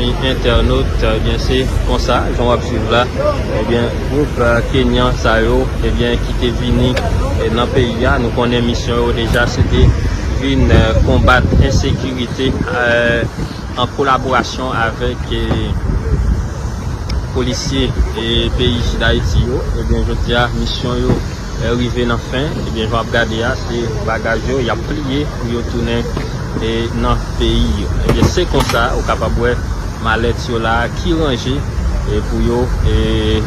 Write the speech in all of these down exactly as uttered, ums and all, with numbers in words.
Entènot, ebyen, se konsa, jan w ap swiv la, ebyen, gwoup, eh, kenyan sa yo, ebyen, ki te vini, eh, nan peyi a, nou konnen misyon yo deja, se te vin, eh, konbat ensekirite, eh, an kolaborasyon avèk, eh, polisye, eh, peyi Dayiti yo. Ebyen, jodi a, misyon yo, eh, rive nan fen. Ebyen, jan w ap gade a, se bagaj yo, y ap pliye pou yo tounen, eh, nan peyi yo. Ebyen, se konsa, ou kapab wè malèt yo la ki ranje, eh, pou yo, eh,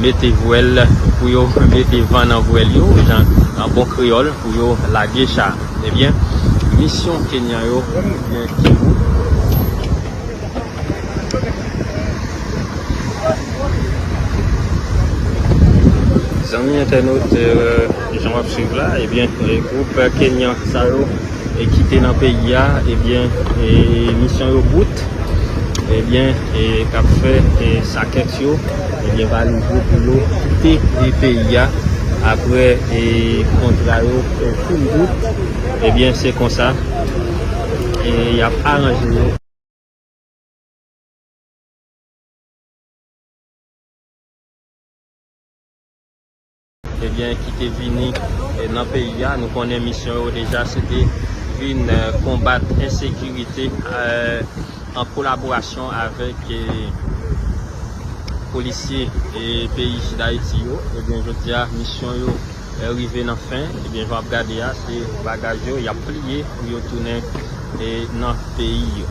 mete vwèl, pou yo mete van nan vwèl yo, jan, an bon kreyòl, pou yo lage cha. Ebyen, misyon kenyan yo, ebyen, ki bout. Zanmi entènot, eh, jan w ap swiv la, ebyen, eh, gwoup kenyan sa yo, eh, ki te nan peyi a, ebyen, eh, misyon yo bout. Ebyen, eh, k ap fè, eh, sakèt yo, ebyen, valiz yo pou yo kite, eh, peyi a. Apre, eh, kontra yo, eh, fin bout, ebyen, se konsa, eh, y ap aranje yo. Ebyen, ki te vini, eh, nan peyi a. Nou konnen misyon yo deja, se te vin, eh, konbat ensekirite, eh, an kolaborasyon avèk, eh, polisye, eh, peyi Dayiti yo. Ebyen, jodi a, misyon yo, eh, rive nan fen. Ebyen, jan w ap gade a, se bagaj yo, y ap pliye pou yo tounen, eh, nan peyi yo.